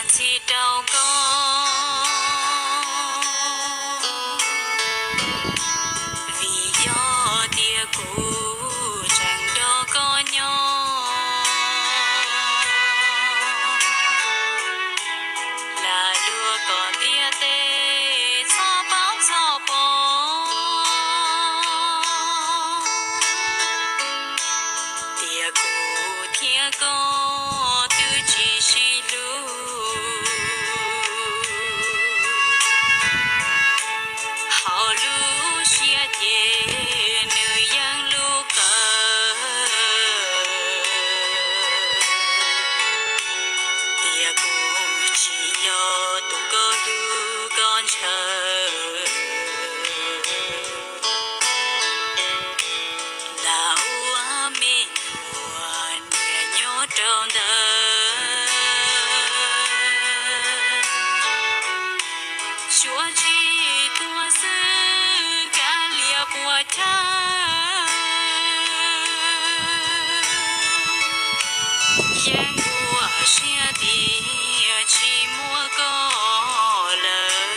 ntxhi rau koj, vim yog tias kuv tseem nrog koj nyob, lam luag kom ntiaj teb txhob paub txhob pom tias kuv thiab koj twb tsis sib hlub. Hauv lub siab ces nws yeej lub qawv tias kuv tsis yog tus koj hlub koj ntshaw. Lam ua me nyuam niam nyob rau ntawd, suav tsis tuag xwb kav liam puas chawj. Yeej ua siab tias tsis muaj koj lawm,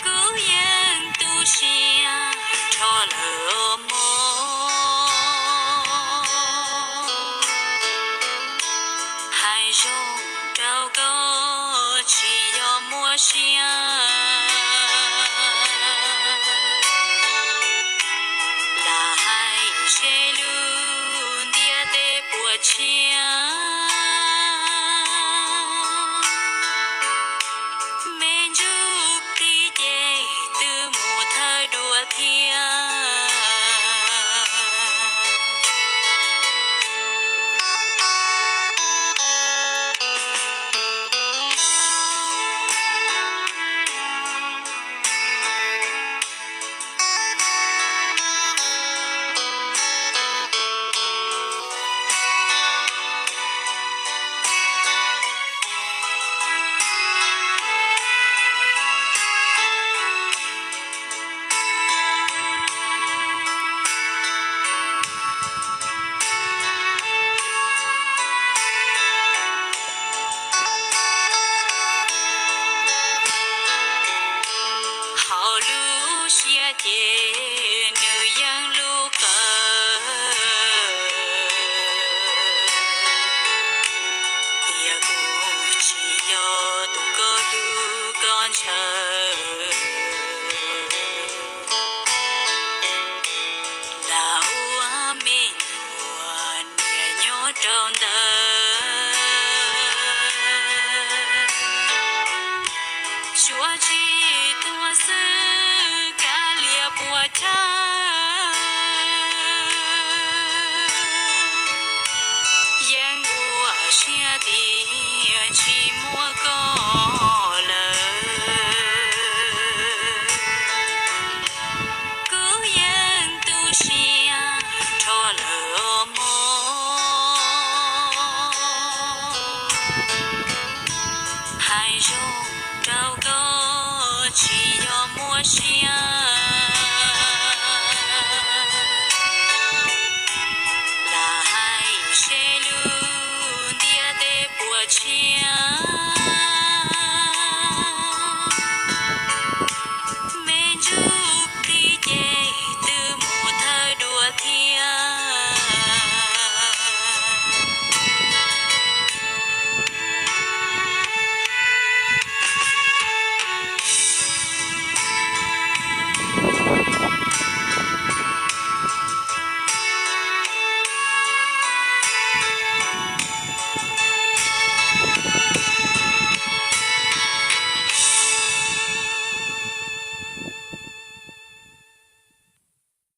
kuv yeej tu siab rho lawm mog. Hais zoo rau koj tsis yog muaj siab, lam hais ze